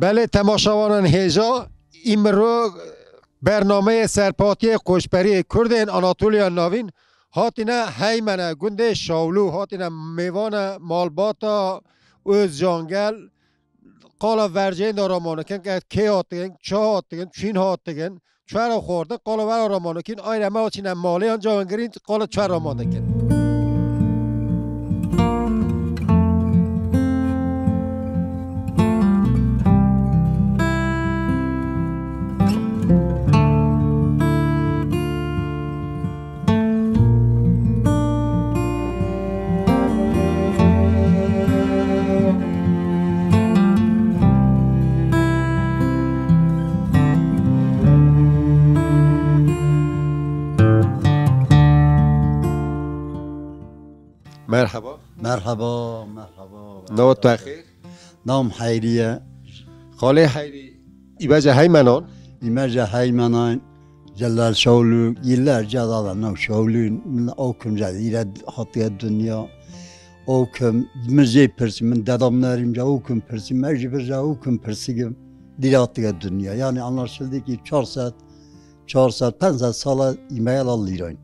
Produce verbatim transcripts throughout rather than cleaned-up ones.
Belê temaşevanên hêja, îmro bernameyê Serpatiyê Koçberiyê Kurdên Anatoliya Navîn hatine Heymene gundê Şawlû, hatine mêvane malbata Ozcangel, qala verceyên de raman dikin, ke kê hatikin, ça hatikin, çîn hatikin, çi were xwardin, qala were raman dikin, ayre me çîne malê yan cawên girîn, qala çi were raman dikin. Merhaba. Merhaba, merhaba. Nav te xêr? Nam Heyriye. Xalê Heyrî, îme ji Heymenan? Îme ji Heymenan, Celal Şawlû, yıllarca da nav Şawlû, min okum jî îre hatiye dinya. Okum, min jê pirsî, min dedam nerîm ca okum pirsî, me ji bir ca okum pirsî kim, dîre hatiye dinya. Yani anlaşıldı ki çar sed, çar sed, pênc sed sala îme ya lîrayn.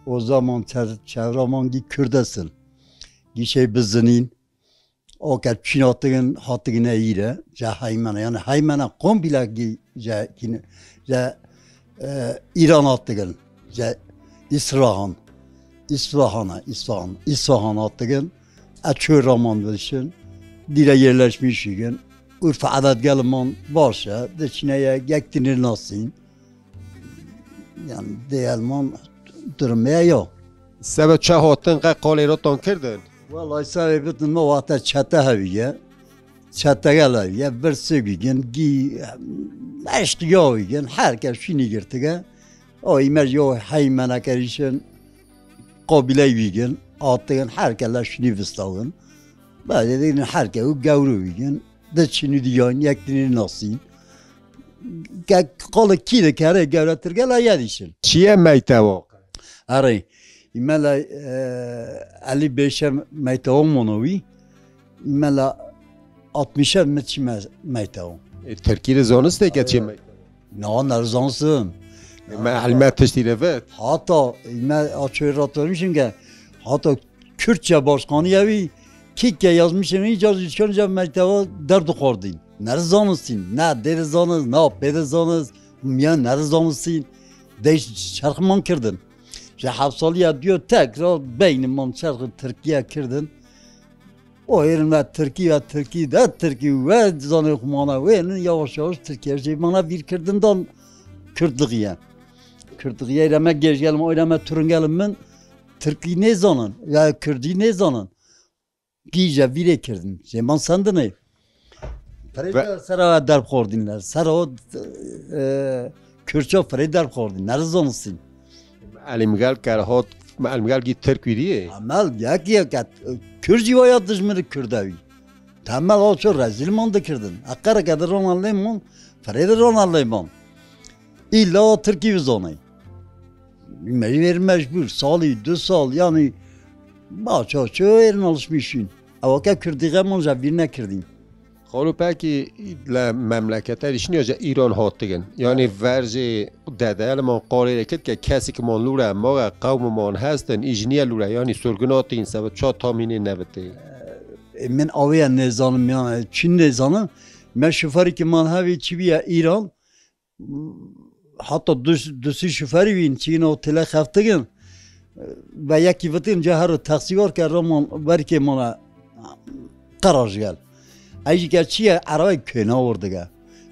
O zaman çev-, çevraman gî Kurdestin. Gî şey bizinîn, o ke çîn hatikin, hatikine îre, je Heymene. Yani Heymene komple gî je, kîne, je, e, Îran hatikin, je Îsfahan. Îsfahana, Îsfahan. Îsfahan hatikin, e çö raman dişin, dîre yerleşmiş îgin. Urf adet geliman baş e, diçine ye, yek dinir nasîn. Yani dêyelman durumê ya. Sebe çi hatin qe qalê rotan kirdin? Vallahi sebe bitin me wate çete heviye. Çetegel heviye. Bir sigîgin, gî eştiya wîgin. Her kes şînî girtige. O îmer yo Heymene kerîşin. Qabiley wîgin. Atigin her kes leşînî vistawin. Bade dînin her kes û gewrû wîgin. Di çînî diyan, yek dinî nasîn. Ke qala kî de kere gewretir gela ye dîşin. Çiye meytewa? Erê, îmela, e, Elî Bêşe meytewa mono wî. Îmela altmışa mi çî me-, meytewa. E, Tirkî de zanistê ke çiye meytewa? Na, ne zanistim. E, me elme tiştî de vet. Hata, me açoy ratormişim ke, hata Kürtçe başkanı ya wî, kî ke yazmışım, hiç yazmışken mektewa derdi xordîn. Neri zanistîn, ne dêde zanist, ne pêde zanist, miyan neri zanistîn. Dey çerxman kirdin. Ji heft saliya diyo tekrar beyniman çerxi Tirkiye kirdin. O êrin ve Tirkî ve Tirkî de Tirkî ve zanê xumana wênin yavaş yavaş Tirkiye jê mana vîr kirdin dan Kürtlüğüye. Kürtlüğüye re me gêj gelin, o re me turun gelin min Tirkî nêzanin, ya Kurdî nêzanin. Gîje vîrê kirdin. Jê man sendinê. Firê Ve- de sera derb xordînler. Sera o, e, Kürtçe firê derb xordîn. Neri zanistîn. Elîmgel ker hot, elîmgel gî Tirk wîriyê. Emel yek yek et. Kürtçe waya dijmir Kürdevi. Temel o ço rezil man dikirdin. Eqere ke de ronan lê man, firê de ronan lê man. Îlla o Tirkî bizanê. Me jî vêr mecbûr, salî, du sal, yanî, baça, çi êrin alışmîşîn. Ewa ke Kurdî xeman je vîr nekirdîn. Xalo pekî le memlekete dişin ya ji Îran hatikin. Yanî verjê dede li man qarê kit ke kesik man lûre, maxe qewm man hestin, îjniye lûre, yanî sorgun hatin, sebe ça tamînê nebitê. E, min avê nêzanim ya, çin nêzanim. Me şoferî ki man hevî çi biye Îran, Hata du, du sî şoferî wîn çîn û têle xeftigin. Ve yekî vitin ca her taksîwar ke roman verkê mana qeraj gel. Ey jî ke çiye erayê kêna wirdige.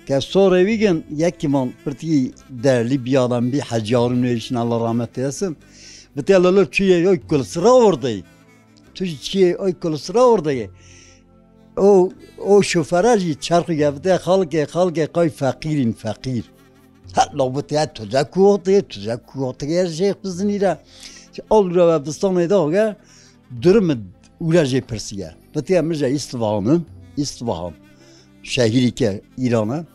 Ke sorê wî gin yekî man pirtî derlî biyadan bî Hecî Harûn wê jîn Allah rahmet eylesin. Vitiye lolo çiye yoy kulsira wirde. Tu jî çiyê oy kulsira orada ye. O, o şofera jî çarxî gevite xalkê, xalkê qay feqîrîn, feqîr. Hela vite ya tuze kuote, tuze kuote ya jêx bizinîre. Al re ve bistanê da ge, durum ure jê pirsiye. Vite ya min je Îsfahanim, Îsfahan. Şehîrî ke Îrana.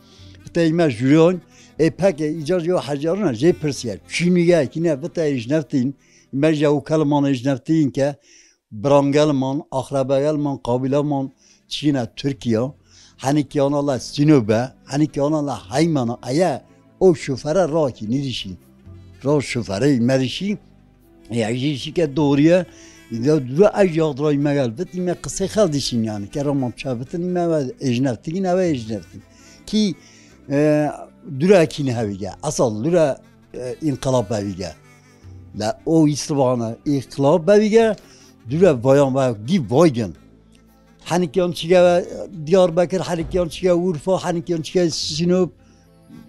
Vite me jûron, ê peke îcar yo hecarina jê pirsiye. Çînî ye, kîne vite îjneftin, me je û kelman îjneftin ke, Birangel man, axrebegel man, qabîle man çîne Tirkiye. Henî kiyana la Sîno be, henî kiyana la Heymana, eye o şofere rakî nirişî. Ra şofere merişî, ya jî şike doriye, ya dura ev jî adray me gel bit, îme qisê xel dişîn yani, ke ramam çabitin, îme ve êjneftigin, eve êjneftin. Ki, e, dura kîne hevige, asal dura, e, înqilab bevige. La o îsibana înqilab bevige, dura vayan ve gî vaygin. Henikiyan çige ve Diyarbekir, henikiyan çige Urfa, henikiyan çige Sinop,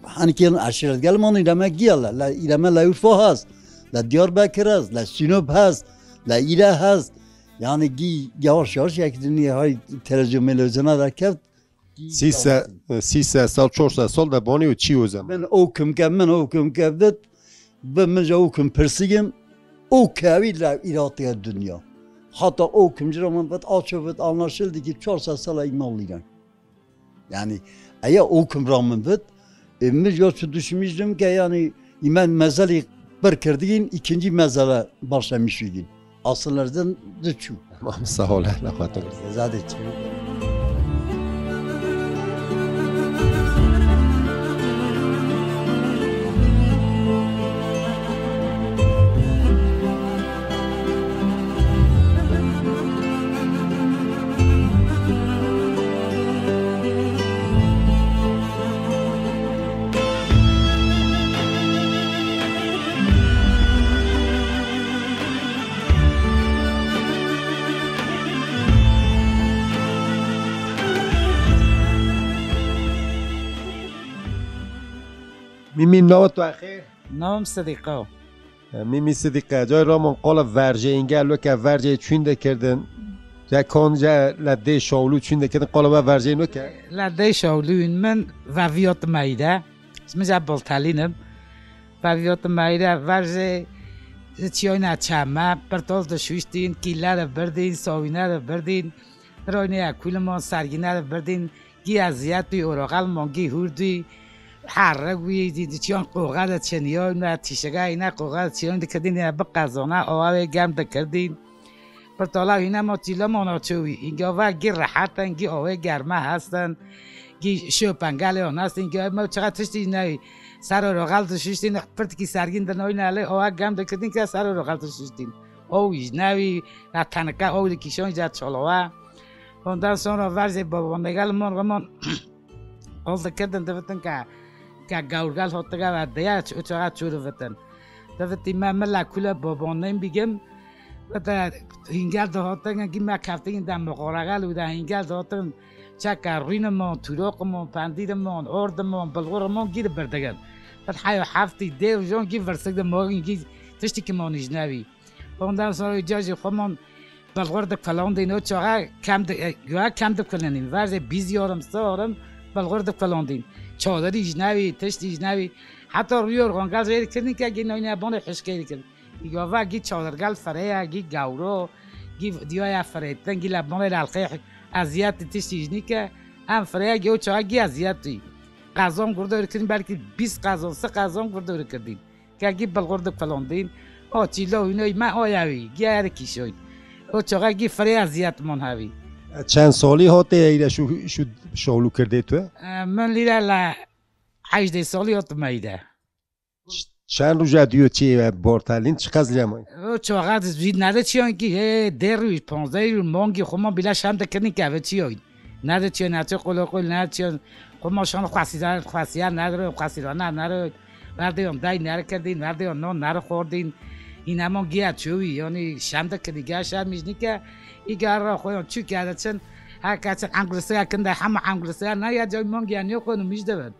henikiyan eşiret gel man îreme giya la, la îreme la Urfa has, la Diyarbekir has, la Sinop has, la îre has. Yani gi yavaş yavaş yek dinî hay televizyon melevizyon da kevt. Sî se, sî se sal, çor se sal de banî û çî o zaman. Min o kim ke, min o kim ke bit, bi min je o kim pirsigin, o kevî la îratiye dinya. Hatta o kim jira min bit, aço bit, anlaşıldı ki çor se sala îmal lîren. Yani, eya o kim ra min bit, e, min ya çu düşünmüştüm ki yani, îme mezelî bir kirdigin, ikinci mezele başlamışıgin. Asıllardan da çu. Tamam, sağ ol, Allah razı olsun. Zaten çu. Mîmî, nava tu xêr? Navim Sidîqe. E, Mîmî Sidîqe, cay Ramon qala verjeyîn gel weke verjeyê çûn de kirdin. Cekan je le dê şawlû çûn de kirdin, qala we verjeyîn weke? Le dê şawlûyîn min veviyot meyde. Min je Boltelîn im. Veviyot meyde verjê çiyayna çeme, pirtol dişuştîn, kîle de birdîn, sawîne de birdîn. Roynê ya kuliman sergîne de birdîn. Gî eziyet dî, oroxel mon gî hûr dî, herre wî dî, diçiyan qoxe de çiniyan, me tîşega îne qoxe de çiniyan dikidîn, ya biqezona, awa wê germ dikirdîn. Pirtola hîne ma tîle mona çewî, îngava gî rehet in, gî awê germe hestin, gî şopengelê on hestin, gî me çiqa tiştî newî. Ser oroxel dişiştîn, pirtikî sergîn dinoyne lê, awa germ dikirdîn ke ser oroxel dişiştîn. Aw newî, ya tenike aw dikişon ja çolowa. Ondan sonra verzê babamê gel mon, mon qol dikirdin, divitin ke, ke gawrgel hotige ve diye, ç-, uçağa çû divitin. Divitî me mila kule babamê bigim, ve de hingel dihotin, gî me keftin de moxoregel û de hingel dihotin, çeka rûnimon, tûroqimon, pendîrimon, ordimon, bilxurimon gî dibirdigin. Ve heyo heftî dêr jon gî virsik de mogin gî tiştî ki monî ji nevî. Ondan sonra ca jî xwe man bilxur dikilandîn, o çaxa kem di-, e, guya kem dikilandîn. Verzê bîst yorim, sê yorim bilxur dikilandîn. Çadirî ji nevî, tiştî ji nevî. Heta rûyor xangal rê dikirin ke gî noyne bonê hişkê dikirin. Gava gî çadirgel fireya, gî gawro, gî diyaya firêtin, gî le bonê lelqê eziyetî tiştî ji nîke. Em fireya gî o çaxa gî eziyetî. Qezon gurdo dikirin, belkî bîst qezon, sê qezon gurdo dikirin. Ke gî bilxur dikilandîn, o çîlo hînoy me o yawî, gî ere kîşoy. O çaxa gî firê eziyet mon hevî. Çend salî hatê eyre şu, şu şawlû kirdê tu? E, min lîre le hejdê salî hat meyde. Çend roja diyo çi ve bortelîn, çi qez lê may? O çaxa zî nede çiyan ki, he, dê rûj, panzdeh rûj, mangî xwe man bîle şem dikirin ke ve çiyoy. Nediçiyo, neçiyo qolo qol, nediçiyo. Xwe maşan xwesîdan, xwesiya nediro, xwesîdana nero. Verdiyon day nere kirdîn, verdiyon non nere xordîn. Înemon giya çûyî, yani şem de kirdî, giya şem mijnîke. Î giya ra xwe yon çû kerde çin, her kesin engulisiya kinde, hema engulisiya ne ya coy mon giya niyo xwe nu mij de ben.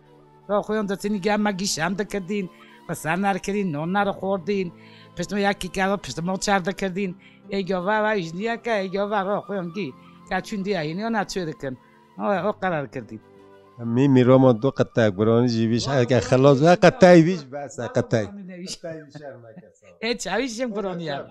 Ra xwe yon de çinî giya me gî şem de kirdîn, xwe ser nere kirdîn, non nere xordîn. Piştimo ya kî kerde, piştimo çer de kirdîn. Ê gava va îjniya ke, ê gava ra xwe yon gî. Ka çûn diya hînî ona çê dikin. O, o qerar kirdî. Mî, mî Roma du qetek bironî jî vîş, eke xelas ve qetey vîş bes e, qetey. Qetey vîş şer meke, sağ ol. Ê çawî jim bironiya.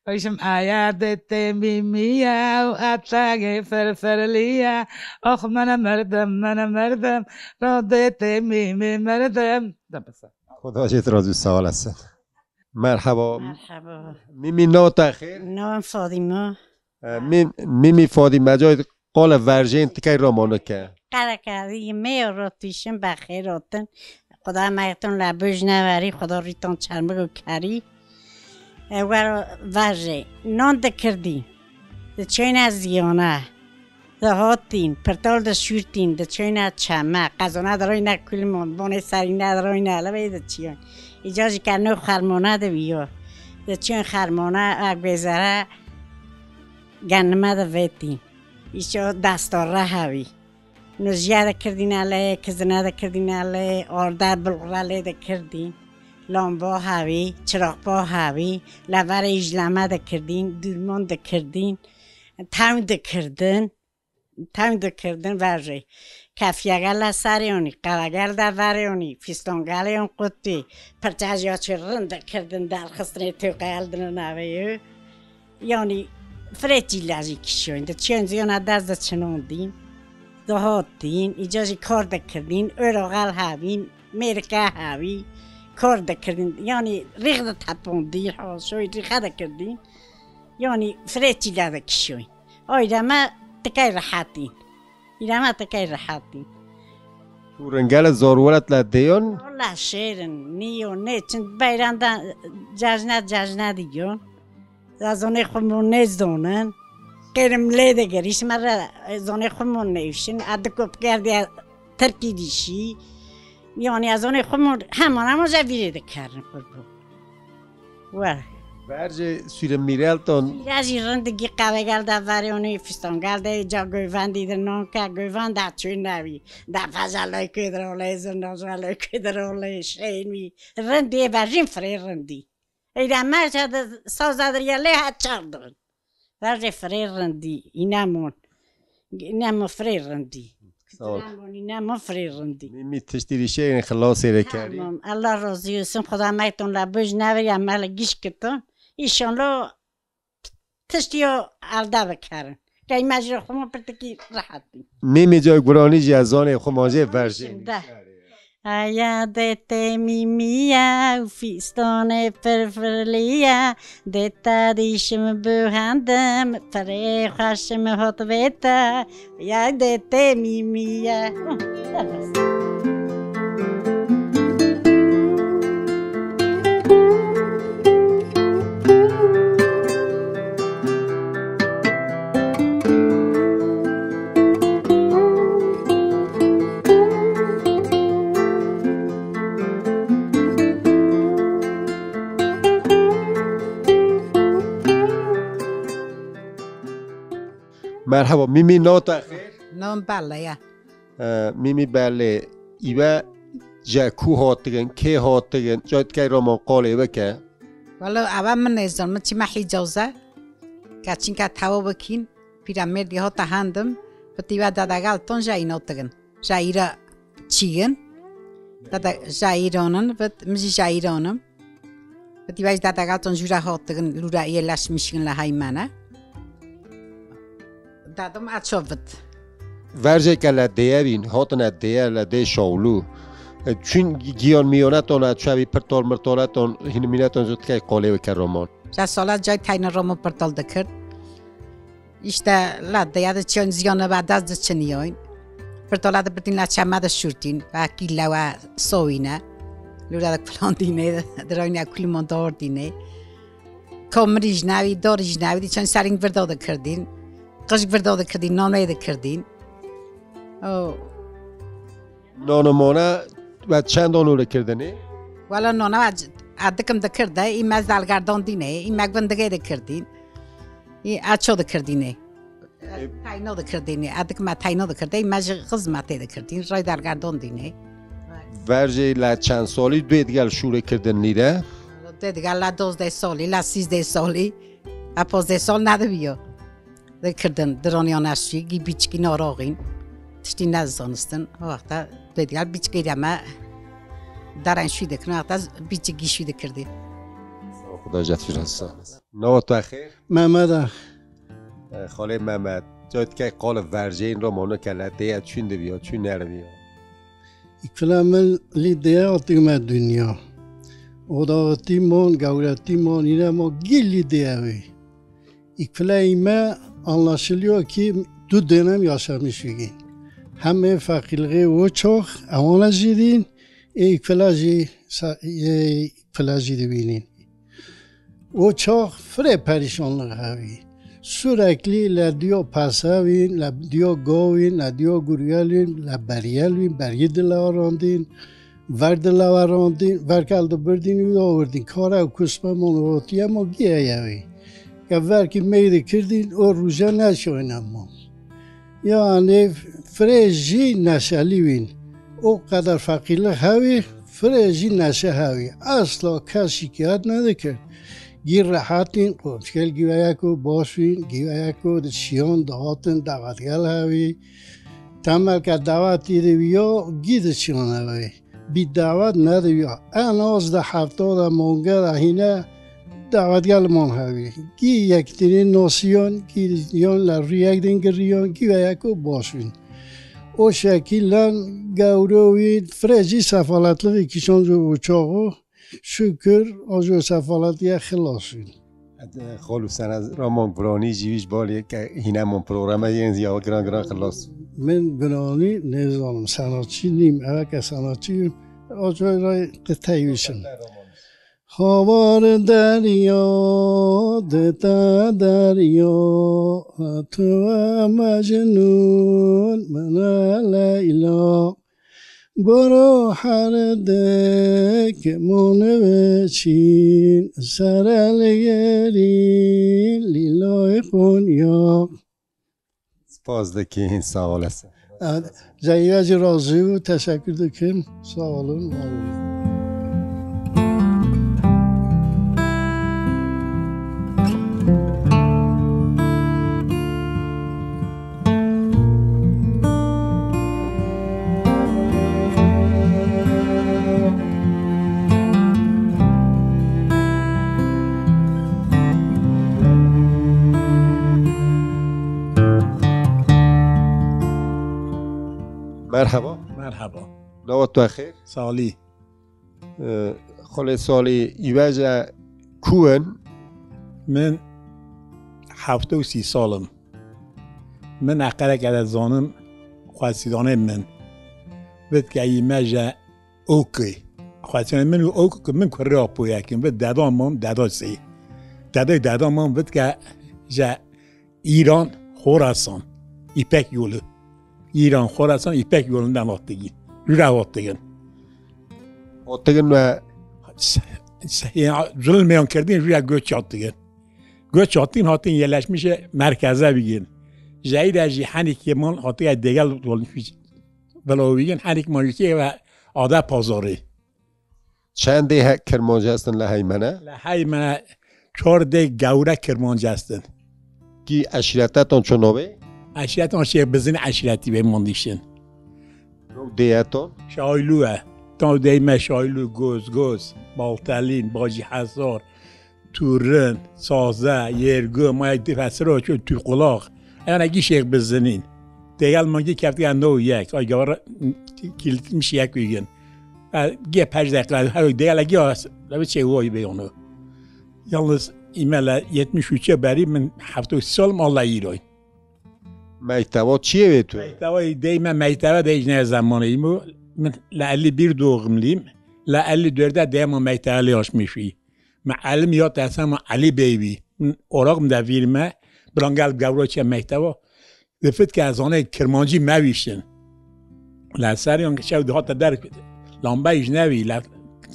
Vajim aya de te mîmiya û atagê firfirliya. Ox mene merdim, mene merdim. Ro de te mîmî merdim. Da bes e. Xuda jê razî, sağ olasın. Merhaba. Merhaba. Mîmî, nota xêr? Navim Fadîme. E, Mî-, Mîmî Fadîme, cayê Qala verjên tikey ramanike. Qerekerî me rotîşin bexêr otin. Xuda mextun le bûj neverî, Xuda rîtan çermik û kerî. E, wer verjê. Non dikirdî. Di çêne ziyana. Di hotîn, pirtol di şûrtîn, di çêne çeme. Qezona di royne kulmon, bonê serîne di royne elebê di çiyon. Îca jî ke nû xermona di viyo. Di çên xermona, e, guêzere genime di vetîn. Îşo destore hevî. Nûjiye de kirdîne lê, kizine de kirdîne lê, orda bulgura lê de kirdîn. Lamba hevî, çiraqpa hevî, leverê îjleme de kirdîn, dûrmon de kirdîn, tewn de kirdin, tewn de kirdin verjê. Kefiyegel de serê onî, qevegel de verê onî, fîstongelê on qutî, pirçejiya çi rind de kirdin, derxistinê têqeyel dinin navê. Yanî firê çîla jî kişoyn. Di çiyon ziyana dest di çinon dîn. Di hot dîn. Îca jî kar dikirdîn. Oroxel havîn. Mêrike havî. Kar dikirdîn. Yanî rîx di tepon dîn. Haşoy rîxe dikirdîn. Yanî firê çîla di kişoyn. Ayda me tikey rehetîn. Îrema tikey rehetîn. Tu ringele zor welet le deyon? Wala şêrin. Niyo, ne çin beyran da cajne, cajne diyon. Zazonê xwe mon nêzonin. Qêrim lê digirîş, me re zonê xwe mon nêşin. A dikop kerdiye Tirkî dîşî. Yanî ez zonê xwe mon heman heman je vîrê dikerin xwe bo. We. Bercê sûre mîrelton. Sûre jî rindikî qevegel de verê onê fîstongel de ca govendî de non ke govend de çû nevî. De feja loykê de rolê zin, roja loykê de rolê şeynî. Rindê verjîn firê rindî. Eyda merca de saza de ya lê ha çar din. Verjê firê rindî, înemon. Înemon firê rindî. Sağ ol. Înemon, înemon firê rindî. Mî, mî tiştî rîşeyên xilasê de kerî. Tamam. Allah razı olsun. Xuda meyton la bûj neveriya me li giş kitin. Înşallah tiştî yo elde bikerin. Key me jî xwe pirtikî rehet bî. Mîmî coy guranî jî ez zanê xwe ma jê verjê. Şimdi. Aya dê te mîmiya û fîstonê firfirliya, dê te dîşim buhendim, firê xweşim hot vête, ya dê te mîmiya. Merhaba, Mîmî, nota xêr? Nom Belle ya. E, Mîmî Belle, îve je ku hatikin, kê hatikin, caytkey roman qolê bike. Welo eve min nêzon, min çîme Hîcoze. Ke çînke tewo bikîn, pîra mêrdî hota hendim, vit îve dedegal ton je îno tigin. Je îra çîgin. Dede, je îronin, vit min jî je îronim. Vit îve jî dedegal ton jûre hot tigin, lûre îyê leş mişgin le heymene. Dadim aço vit. Verjeke le dêye bîn, hotine dêye le dê şawlû. E, çün giyon miyoneton e, çevî pirtol mirtoleton, hîn mineton zû tikey qolê weke roman. Ca sola cay tayne roman pirtol dikir. İşte la dêye de çiyon ziyone ve daz de çiniyoyn. Pirtola de bitin la çeme de şurtin, ve kî lewe sowine. Lura de kulandine, dirayne kulimon dordine. Komrî ji navî, dorî ji navî, dî çend serîn virdo dikirdîn. Qij virdo dikirdîn, nonê dikirdîn. O. Nonê mona ve çend onû dikirdinê? Wela nona ve c-, a dikim dikirde, î me zalgerdondînê, î me gundigê dikirdîn. Î aço dikirdînê. Tayno dikirdînê, edik me tayno dikirdê, me ji xizmetê dikirdîn, rey dergerdon dînê. Verjê le çend solî dê digel şûrê kirdin nîre? Dê digel la dozdeh solî, la sîzdeh solî, a pozdeh sol nedibiyo. Dikirdin, dironiyan eşî, gî bîçkî naroxîn, tiştî nezanistin. O wexta dê digel bîçkî de me deren şû dikirin, wexta bîçkî şû dikirdî. Xuda jet firasa. Nava te xêr? Mehmet ax. E, Xalê Mehmet, caytkey qala verjeyên romanike le dêye çün dibiya, çün neribiya? Îkfila min lî dêye atik me dünya. Odaxitî mon, gewretî mon, yine mo gî lî dêye wê. Îkfila î me anlaşılıyor ki du dönem yaşamış bigîn. Hem ê feqîrliğê o çax ewana jî dîn, ê îkfela jî sa-, ê îkfela jî dibînîn. O çax firê perîşanlıq hevî. Sürekli le diyo pesevîn, le diyo govîn, le diyo guryelîn, le beryelîn, bergî dilewarandîn, ver dilewarandîn, verkel dibirdîn û awirdîn. Kare û kuspe mon otiye mo giye yevî. Ke verkî mey dikirdîn, o rûje neşoyne mo. Yani firê jî neşelî wîn. O qeder feqîrlik hewî, firê jî neşe hewî. Esla kes şikayet nedikir. Gî rehetîn, qomşkel gî weyeko baş wîn, gî weyeko diçiyon dihatin davetgel hewî. Temel ke davetî de wî yo, gî diçiyon hewî. Bî davet nediviya. En az de hefta de mange de hîne davetgel man hevî. Gî yektirî nosiyon, gî yon le rûyek din giriyon, gî ve yeko baş wîn. O şekîl len gewro wî firê jî sefaletliğî kişan jo uçaxo. Şükür, o jo sefaletliğe xilas wîn. Xol û sena Ramon Guranî jî wî ji balê ke hîne mon programe yên ya giran giran xilas. Min Guranî nêzanim, sanatçî nîm. Eve ke sanatçî yim, o coy ray qitey wîşim. Havar derya, dite derya, tu ve Mecnûn, min e Leyla. Goro her dek mon veçîn, serelgerî lîloy Konya. Spas dikin, sağ olasın. Evet, Zeyra jî razî bû, teşekkür dikim. Sağ olun, var olun. Merhaba. Merhaba. Nava tu xêr? Salî. Ee, Xolê Salî, îveje ku in? Min hefta û sî sal im. Min eqereke de zanim xwesîdanê min. Vit ke î me je Okê. Xwesîdanê min û ok min kurê Apoyek in. Vit deda min, deda sê. Dedê deda min vit ke je Îran, Xorasan, İpek yolu. Îran, Xorasan, İpek yolundan hatîgîn. Jûre hatîgin. Hatîgin ve s-, s-, ya, zulmêyan kirdin, jûre göç hatîgin. Göç hatîn, hatîn yerleşmişe merkeze bigin. Jeyre jî henî kêman hatîye degel dolmuş. Velo bigin, henî kêman jî ve Ada Pazarı. Çendê he-, Kirmancî hestin li Heymene? Li Heymene çar dê gewre Kirmancî hestin. Kî eşîretetan çi navê? Eşîretan Şêx Bizin eşîretî bê mandîşin. Dêyetan? Şaylû e. Tan deyme Şaylû, Goz, Goz, Baltelîn, Bacî Hesar, Turin, Saze, Yêrgu, maya di fesiro ço Tûrqulaq. Ena gî Şêx Bizinîn. Degel mangî keftiye no yek. Ay gavara kilitmiş yek uygun. E, gê pej deqîqa, her degel gî as, lebe çê woy be onu. Yalnız îme le yetmiş üçe berî min hefta û sî salim Allah îroy. Mekteba çiyê wê tu? Mekteba deyme mektebe de ne zamanı îmo. Min le elli bir doğumluyum. Le elli dörde deyme mektebe le açmış. Mealim ya te esema Elî Bey bî. Min oraq min de vîr me, birangel gevro çe mekteba. Di fit ke ez zanê Kirmancî mewîşin. Le ser yan şew dihate der lamba jî nevî, le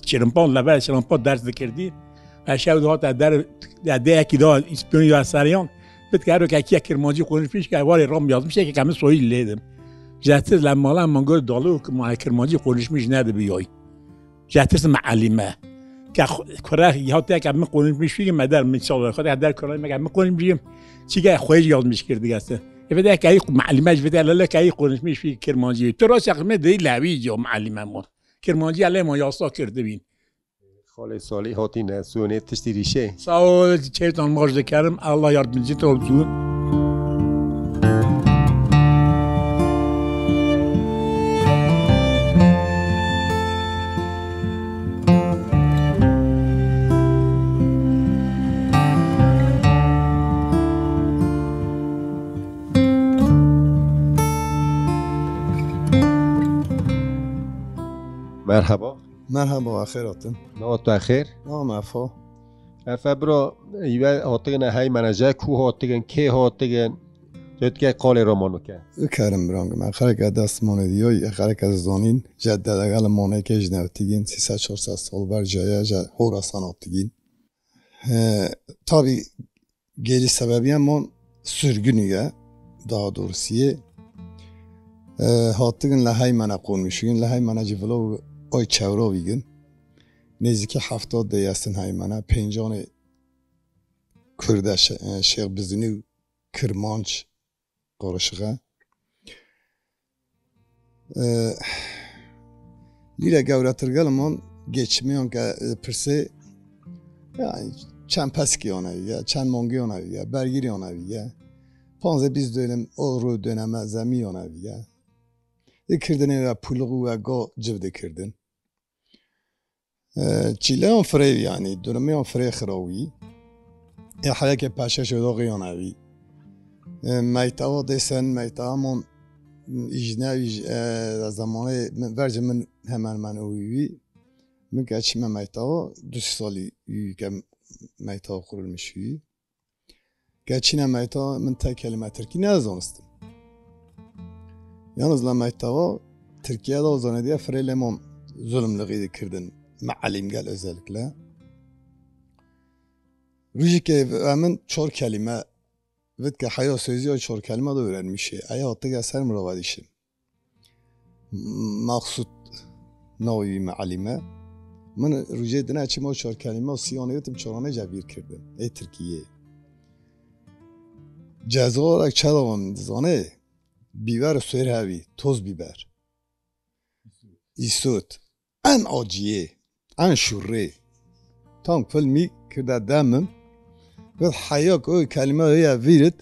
çirimpan, le ver çirimpan ders dikirdî. Le şew dihate der, ya de yekî da îspiyonî da ser yan. Fit ke ero ke kiye Kirmancî konuşmuş ke varê ram yazmış ke min soyî lêdim. Jetiz le mala min got dalu ke ma Kirmancî konuşmuş ne de biyay. Jetirsin mealime. Ke xu-, kure ya te ke min konuşmuş bî, me der min çalıyor. Xwe der kure me ke min konuşmuş bî. Çi ke xwe yazmış kirdi geste. Eve de ke mealime ji vede lele ke konuşmuş bî Kirmancî. Tu rast ya me de lewi jo mealime mo. Kirmancî ale mo yasa kirdi bin. Xalê Salî hatîne sonê tiştî rîşê. Sağ ol, çêtan baş dikerim. Allah yardımcı olsun. Merhaba. Merhaba, xêr hatin. Nava tu xêr? Nava me Efo. Efe bro, îve hatigin heymene, je ku hatigin, kê hatigin? Dotke qalê romanû ke. Bikerim birangim. Xereke destmanê diyoy, xereke zanîn, je dedegel moneke ji newtigin, sî sed çar sed sal ber jeye, je Horasan hatigin. He, tabi gêrî sebebiya mon sürgünü ye, daha doğrusu ye. E, hatigin le heymene qonmuşugin, le heymene jî vilo ay çewra vigin. Nêzîkî hefta de yesin heymene, pencanê Kurde Şe-, e, Şêx Bizinî û Kirmanc qarışık e. E, lîre gewretir gel mon geçmeyan ke, e, pirsê, yani çend peskiyan eviye, çend mangiyan eviye, bergiriyan eviye. Panze biz dönem o ru döneme zemiyan eviye. E, kirdinê ve pulğu ve go civ de kirdin. E, çîleyan firê, yanî, durumêyan firê xirawî. Ê heyekê peşeş û doxîyan evî. E, meytava dêsen, meytava mon, îjne, îj-, e, zemanê min, vercê min hemen hemen ewî wî. Min ke çîme meytava, du sê salî wî ke meytava qurulmuş wî. Ke çîne meyta min te kelîme tirkî nezanistim. Yalnız la meytava Tirkiye de o zanediye firê lê mon zulmlixî dikirdin. Meelim gel özellikle. Rujî ke ve min çor kelîme vit ke heya sözü o çor kelîme de öğrenmişi. Eya tige ser mirova dişim. Maqsud navî me Elî me. Min rûjê dine çima çar kelîme û sî anê tim çaranê ce vîr kirdin. Ê Tirkiyê. Ceza olarak çawa min dizanê? Biber û sêr hevî, toz biber. Îsot. En aciyê, en şûrê. Tam filmî kirde demim. Got heya ku ew kelîme heye vîrit,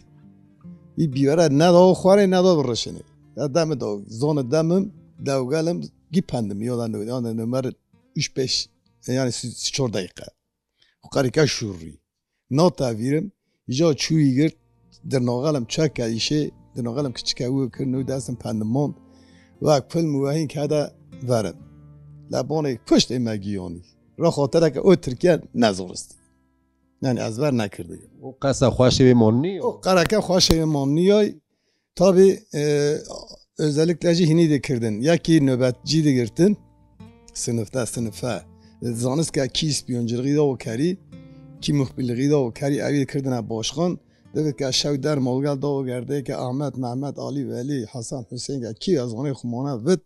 î bîwere neda xwarê, neda birişinê. Ya demê da zone demim, dewgelim, gî pendim, ya da nû, ya da nûmer üç beş, yani sî çor deqîqe. Û qerîke şûrî. Nata vîrim, îca çûyî girt, dirnoxelim çeke îşê, dirnoxelim kiçike wî kir, nû destim pendimon. Wek film û wehîn kede verin. Lebonê kuşt ê me giyonî. Ra xatireke o Tirkiye nezoristî. Yani ez ver nekirdi. O qesa xweşê wê mon nîyo. O qereke xweşê wê mon nîyoy. Tabi, e, özellikle jî hinî dikirdin. Yekî nöbetcî digirtin. Sinifte, sinife. Zanist ke kî spiyonculixî da o kerî, kî muxbirlixî da o kerî, evî dikirdine başxan. Divit ke şew der molgel da o gerdê ke Ahmet, Mehmet, Ali, Veli, Hasan, Hüseyin ke kî ez vanê xumane vit.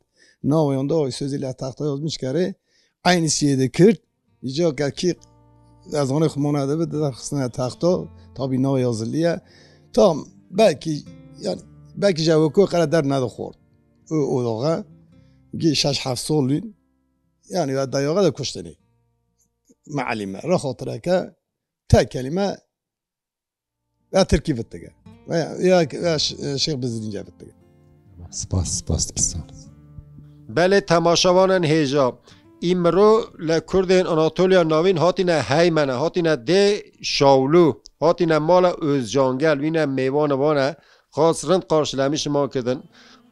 Nawe yonda o sözü le taxta yazmış kerê. Aynı şeyi de Kürt. Îca ke kî ez vanê xumana de bi, de xistine taxta. Tabi nav yazılı ye. Tam belki, yani belki je weko qere der nedixwar. O, o dağa. Gî şeş heft sol lûn. Yani ya dayağa da kuştini. Mealime. Ra xatireke tek kelime ya Tirkî vit dige. Veya, ya, ya Ş-, Şêx Bizîdîn ce vit dige. Spas, spas, spas. Belê temaşevanên hêja. Îmro le Kurdên Anatoliya Navîn hatine heymene, hatine dê Şawlû, hatine mala Özcangel, wîne mêvan vane, xas rind qarşilemişiman kirdin.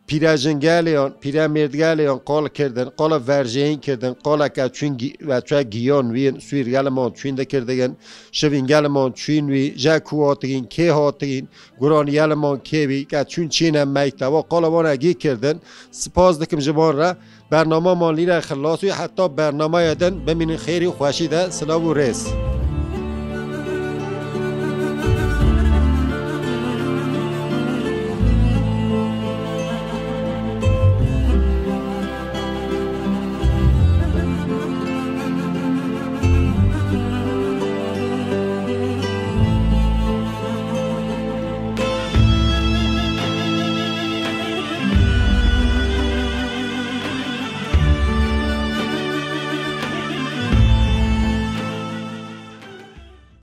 Pîrejingeleyan, pîremêrdgeleyan qal kirdin, qala verjeyîn kirdin, qaleke çûn gî-, ve çe giyan wîn, sûîrgeliman çûn dikirdigin, şivîngeliman çûn wî, je ku hatigîn, kê hatigîn, guraniyeliman kê wî, ke çûn çîne meyteva, qala wana gî kirdin. Spas dikim ji van re, bernameman lîre xilas wî, heta bernameya din bimînin xêrî û xweşî de, silav û rêz.